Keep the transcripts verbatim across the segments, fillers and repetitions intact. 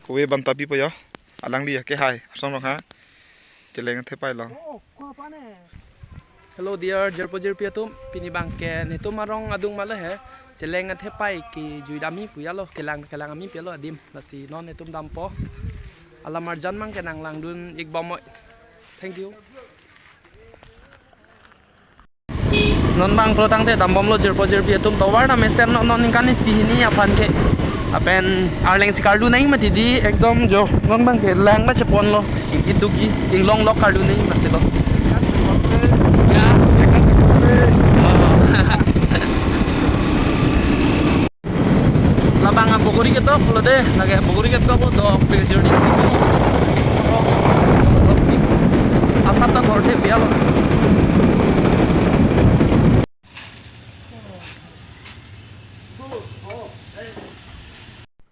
Kove banta pipo yo. Alangli ya ke hai, Arsong Rongha. Cheleng athepai along. Hello dear jirpo jirpi atum, pini abangke netum arong adung ma le he. Cheleng athepai kejui dam-i pu ya lo, kelang kelang dam-i pu ya lo adim. Lasi non netum dampo. Alamarjan abangke nanglangdun-ik bom oi. Thank you. Non abang pulo tangte dambomlo jirpo jirpi atum, tovar ta mesen lo, non ningkan isi hini aphan ke. Lapen arleng si karlu nang mati di ekdom jo. Non abangke lang ta cheponlo. Idugi inglong lok karlu nang masi lo. Ya. Labang abogori ketok lo de, lake abogori ketok lo dok pe journey. Asap ta thor the bialo.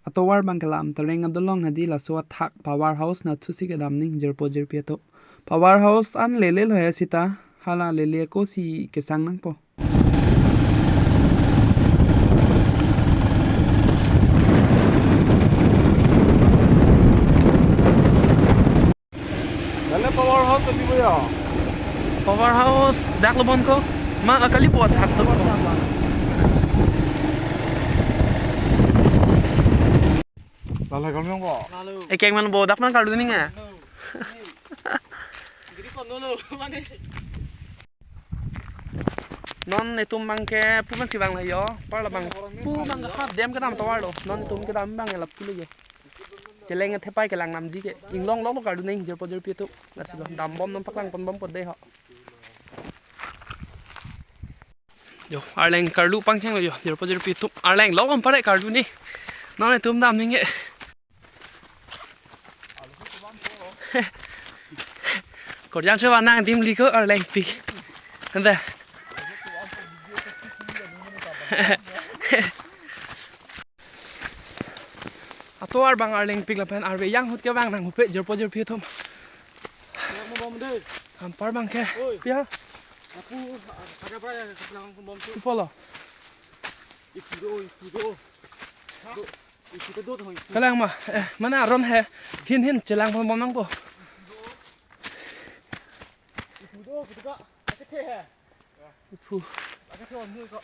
Atovar abangke la Amtereng adolong hadi, laso athak power house nathusi kedam nang jirpo jirpi atum. Power house an lele lo he sita, hala lele ako si kesang nangpo. Lale power house tadi boya. Power house dak lo bon ko. Ma akali po athak to. Lale kami yang bo. Ekeng man bo dak man karlu nang a. Jadi kono lo mane. Non netum abangke pu man si vang la yo, par labang pu abang hap dem kedam tovar lo. Non netum kedam abang elap kilo yo. Cheleng athepai kelang namji ke inglong lok lo karlu nang jirpo jirpi atum. Lasi lo dambom non paklang ponbom po de ho. Yo, arleng karlu pangcheng lo yo, jirpo jirpi atum. Arleng lok om pare karlu nang. Non netum dam nang ke. Korjang sewa nang adim liko arleng pik. Anda. Atovar abang arleng pik lapen arve yang ahut kevang nang hupe jirpo jirpi atum. Yang mau bom deh. Ampar abangke. Oi. Ya. Aku ada apa ya? Aku bilang bom tuh. Ipo lo. Ipu do, ipu do. Do, ipu do, do, do, ipu. Kalang ma, eh, mana aron he? Hin hin chelang pon bom nangpo. Ipu do, ipu do ka. Akethe he. Ipu. Akethe on mui ko.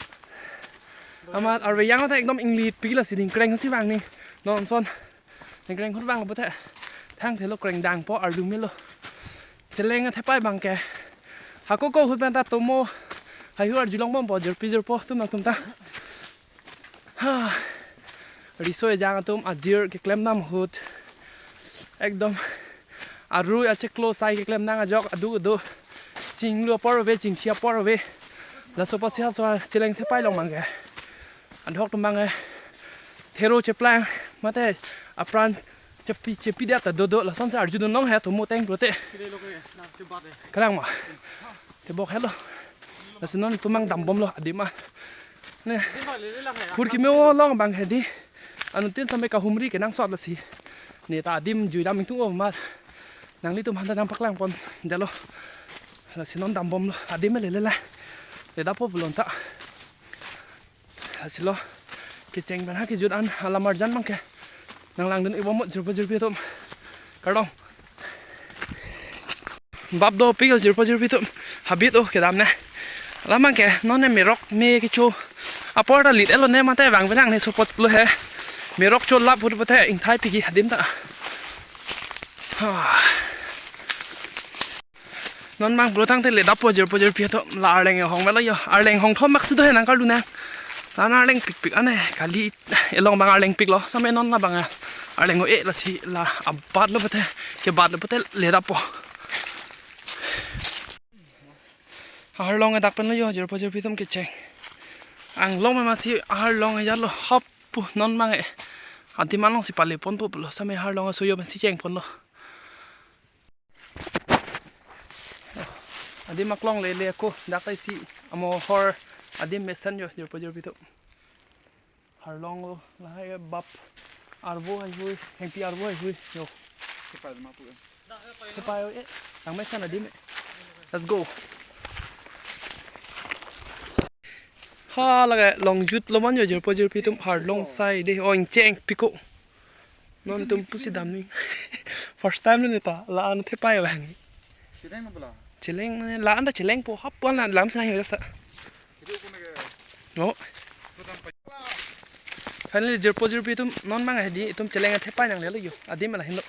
Amat arve yang ta ekdom inglit pik lasi ningkreng si vang nang. Non son. Ningkreng ahut vanglo pute. Thangthelo kreng dangpo arlu melo. Cheleng athepai abangke. Hako ko ahut pen ta tomo. Haihu arjulong bompo jirpi jirpo atum nangtum ta. Ha. Riso ejang atum ajir keklem dam ahut. Ekdom. Arui achiklo sai keklem nang ajok adu adu. Chinglu apor ave, chingthi apor ave. Laso apotsi ha so cheleng athepai along abangke. Adhok atum abang eh. Thero cheplang mate apran chepi chepi dia ta dodo lason si arjudun long he tomo teng pulote. Kalang ma. Tebok helo. Lasi non netum abang dambomlo adim an. Ne. Hur keme-o along abang hedi. Anuttin sampai kahumri kenangsot lasi. Ne ta adim jui dam ingtung o mar. Nanglitum aphan ta nangpaklang pon detlo. Lasi non dambomlo adim lele la. Ledappo pulo ta. Lasi lo kecheng pen ha kejut an alamarjan abangke nanglangdun-ik bom jirpo jirpi atum. Kardom. Bap dopik o jirpo jirpi atum. Habit o kedam ne. Alam abangke non ne merok me kecho apor ta lit-et lo ne mate vang venang ne sopot lo he. Merok cholap ahut pute ingthai pik-ik adim ta. Ha. Non abang pulo tangte ledappo jirpo jirpi atum, la arleng hong melo yo. Arleng hong thom mak si do he nang karlu nang. La arleng pikpik ane kali, elong abang arleng pik lo. Same non labang arleng o-e lasi la abat lo pute, kebat lo pute ledappo. Aharlong dak pen lo yo jirpo jirpi atum kecheng. Anglong ma masi aharlong ya lo hop pu non abang e. Adim along si pale ponpo pulo same aharlong asoyo pensi cheng ponlo. Adim aklong lele ako dak ta isi amo hor adim mesen yo jirpo jirpi atum. Harlong lo lahai bap arvo haihui hengpi arvo haihui yo. Kepai ma pu. Kepai o e tang mesen adim e. Let's go. Ha lake longjut lo man yo jirpo jirpi atum harlong sai de o ingcheng pik o. Non tum pusi damji. First time lo neta, la-an thepai abang. Cheleng na bola? Cheleng, la-an ta chelengpo, hap puan la lam sana hiu sa. Itu ko nege. No. Finally, jirpo jirpi atum non abang hedi, itum cheleng thepai nanglelo yo. Adim la henlo.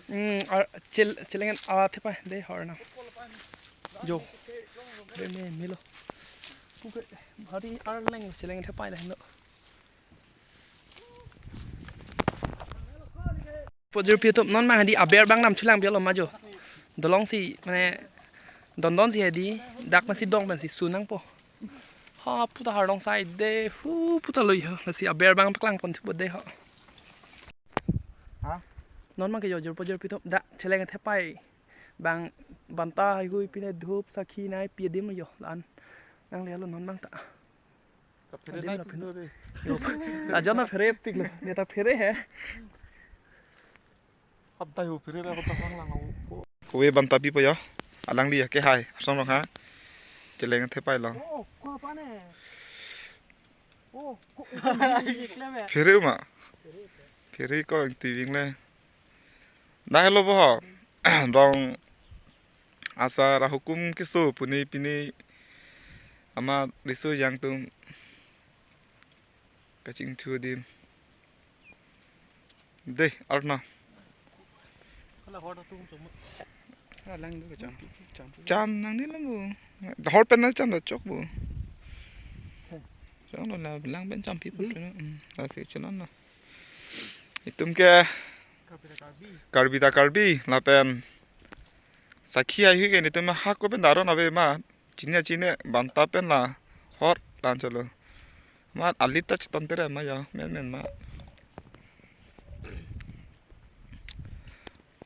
Hmm, ar, chel-, cheleng athepai, dei hor na. Jo. Dei me, melo. Kuke, hari arleng cheleng thepai la henlo. Jirpo jirpi atum non abang hedi aber abang nam chulang bialo ma jo. Dolongsi mane dondonsi hedi dak masi dong pensi su nangpo. Ha puta hardong sai de hu puta lo yo. Lasi aber abang paklang pon thupo de ho. Ha? Non abang ke jo jirpo jirpi atum dak cheleng thepai abang banta haihui pine dhup sakhi nangpi adim yo la-an. Nanglelo non abang ta. Kaphere adim nai la pin pin do de. Yo. Ajon aphere pik lo. Neta phere he. Hap dai ho phere ra kota panglang ho. Kove banta pipo yo. Alangli ya ke hai. Arsong rong ha. Cheleng thepai lo. Oh, ko apa ne? Oh, ko, ko, ko, ko, ko, ko, Phere ma. Phere ko ang tiving le. Dah lo bo ho. Dong asar ahukum keso pune pine amat riso jangtum kachingthu adim. Dei, arna. Kala hor atum chom. Alang do cham, cham. Cham nangne lang bo. Hor pen na cham da chok bo. Chok lo la lang pen cham pi put. Hmm. Lasi chelon na. Itum ke Karbi ta Karbi. Karbi ta Karbi, lapen sakhi haihui ke netum hako pen daron ave ma. Chini chini banta pen la hor lan cholo. Ma alit ta chiton tere ma ya, men men ma.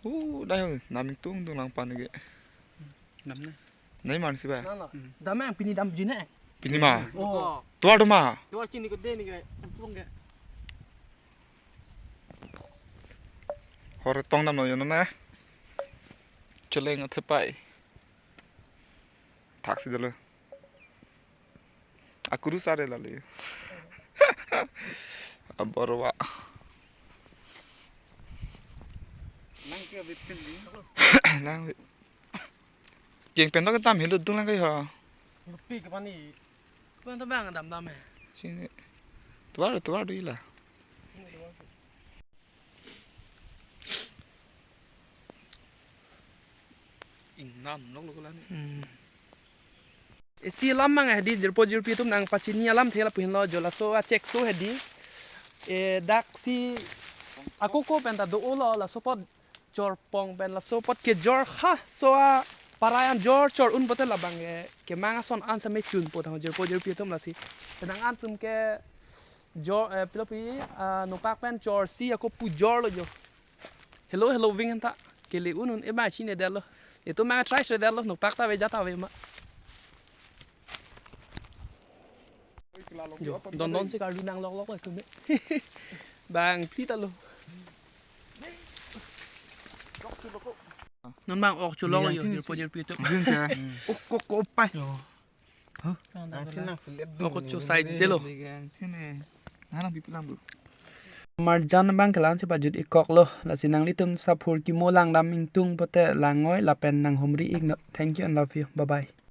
Uh, dai ho, nam ingtung tung lang pan ke. Nam ne? Nai man si ba? Nang lo. Hmm. Dam ang pini damji ne. Pini ma. Oh. Tuar do ma. Tuar chini ko de ni ke. Ampung ke. Hor tong damlo yo na. Cheleng athepai. Thaksi dolo. Akuru sare lale. Aborwa. Nang ke bit pin di. Nang bit. Keng pen to ketam helo dung lang kai ha. Lupi ke pani. Kuen to bang dam dam he. Sini. Tuar tuar do ila. Ingnam nok lo ko la ni. Hmm. Isi alam abang hedi jirpo jirpi atum nangpachini alamthe lapu henlo jo laso achek so hedi. E daksi akoko pen ta do-o lo laso apot chorpong pen laso apot kejor ha so aparai an jor chor un pote labang e kemang ason an same chunpo tang jirpo jirpi atum lasi. Penang an atum ke jor, eh, pilo pi, ah, nopak pen chorsi ako pu jor lo jo. Hello, hello, ving anta. Kele un un ema chine detlo. Itum abang try se detlo, nopak ta ave ja ta ave ma. Jo, don don si karju nang lok lok itum. Bang phli ta lo. Non abang ok chulong lo jo, jirpo jirpi atum. Ving ke. Hmm. Ok ok ok pai. Jo. Huh? Nang thin nang selet. Ako dung cho ni side ni de lo. Nang thin eh. Nang nang pipi lang bu. Marjan abang ke la-an si pajut-ik kok lo. Lasi nanglitum saphur kimo langdam ingtung pote langvoi lapen nanghumri-ik non. Thank you and love you. Bye bye.